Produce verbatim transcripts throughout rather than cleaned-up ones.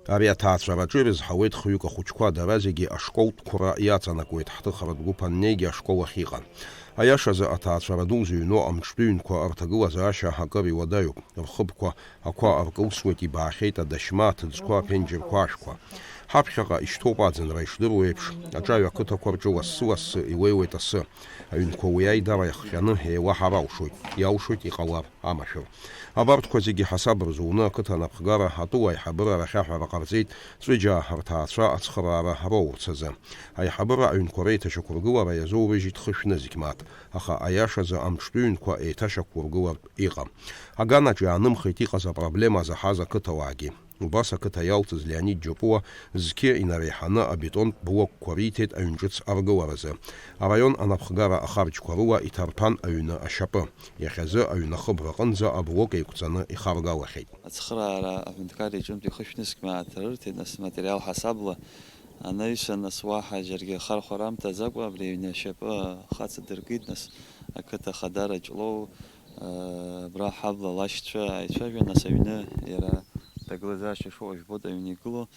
Ари аҭаацәараҿы ирызҳауеит хҩык ахәыҷқәа, дара зегьы ашколтә қәра иаҵанакуеит, ҳҭыхратә гәыԥ аннеигьы ашкол ахь иҟан. Аиашазы, аҭаацәара ду зыҩноу амҿтәы ҩнқәа рҭагылазаашьа акыр иуадаҩуп, рхыбқәа ақәа ркылсуеит, ибаахьеит адашьма, аҭыӡқәа, аԥенџьырқәа, ашәқәа. Ҳаԥхьаҟа ишьҭоуп аӡынра, ишдыру еиԥш, аҿаҩа ақыҭақәа рҿы лассы-лассы иуеиуеит асы. Аҩнқәа уи аидара иахҟьаны еилаҳар алшоит, иалшоит иҟалар амашәыр. Абарҭқәа зегьы ҳасаб рзуны ақыҭа анапхгара атәыла аиҳабыра рахь аҳәара ҟарҵеит Ҵәыџьаа рҭаацәа ацхыраара роурц азы. Аиҳабыра аҩнқәа реиҭашьақәыргылара иазоурыжьит хышә нызқь мааҭ, аха аиашазы амҿтәы ҩнқәа еиҭашьақәургылартә иҟам. Аганаҿ иаанымхеит иҟаз апроблема заҳаз ақыҭауаагьы. Убас ақыҭа иалҵыз Леонид Џьопуа зқьы инареиҳаны абетонтә блокқәа риҭеит аҩнҿыц аргыларазы. Араион анапхгара ахарџьқәа рыла иҭарҭәан аҩны ашьапы. Иахьазы аҩны ахыбра аҟынӡа аблок еиқәҵаны ихаргалахьеит. Ацхыраара аҳәынҭқар иҿынтә ихышә нызқь мааҭ рырҭеит, нас, материал ҳасабла. Анаҩсан, нас, уаҳа џьаргьы ахархәара амҭаӡакәа абри аҩны ашьапы ахаҵа дыркит, нас, ақыҭа хадара Ҷлоу, аа, абра ҳабла лашьцәа ааицәажәан, нас аҩны иара ҭагылазаашьа шыҟоу жәбоит, аҩны игылоу,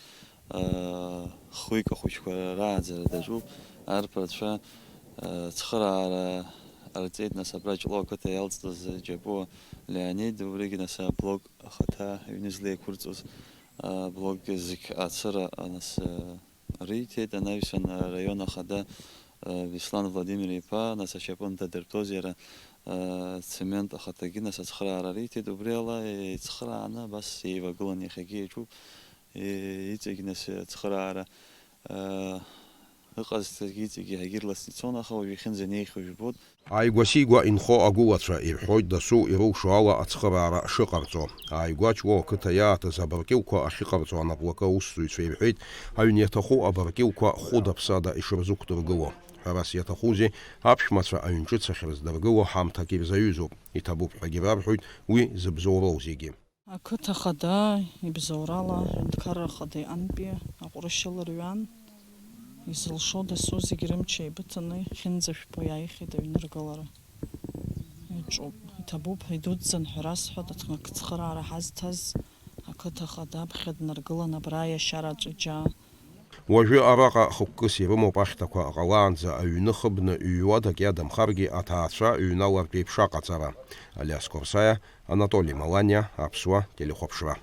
аа, хҩык ахәыҷқәа рааӡара даҿуп, арԥарцәа, аа, цхыраара ҟарҵеит, нас абра Ҷлоу ақыҭа иалҵыз Џьапуа Леонид, убригьы, нас, аблок ахаҭа аҩны злеиқәырҵоз, аблок зқь ацыра, нас, риҭеит, анаҩсан араион ахада, Беслан Владимир-иԥа, нас, ашьапы ндадыртәоз иара, цемент ахаҭагьы, нас, ацхыраара риҭеит, убри ала еицхырааны абас еивагылан, иахьагьы иаҿуп, иҵегь, нас, ацхыраара, ыҟазҭгьы иҵегь иаҳагьы ирласны ицон, аха уажә ихьынӡа инеихьоу жәбоит. Ааигәа-сигәа инхо агәылацәа ирҳәоит дасу ирылшо ала ацхыраара шыҟарҵо. Ааигәа Ҷлоу ақыҭа иааҭаз абаркьылқәа ахьыҟарҵо анаплакы аусзуҩцәа ирҳәеит, аҩн иаҭаху абаркьылқәа хәыда-ԥсада ишырзықәдыргыло. Ҳәарас иаҭахузеи, аԥшәмацәа аҩн ҿыц ахьрыздыргыло ҳамҭак ирзаҩызоуп, иҭабуп ҳәагьы рарҳәоит уи зыбзоуроу зегьы. Ақыҭа хада ибзоурала аҳәынҭқарра хада иҟынтәи аҟәрышьа лырҩан, изылшо дасу зегь рымч еибыҭаны ихьынӡашәпо иааихьеит аҩныргылара. Иаҿуп, иҭабуп ҳәа идуӡӡан ҳәа расҳәоит, аҭнықцхыраара ҳазҭаз ақыҭа хада аԥхьа днаргылан абра иашьара аҿы џьаа. Уажәы араҟа хықәкыс ирымоуп ахьҭақәа ҟалаанӡа аҩны хыбны ҩуадак иадамхаргьы аҭаацәа ҩналартә еиԥш аҟаҵара. Алиас Корсаиа, Анатоли Маланиа, Аԥсуа телехәаԥшра.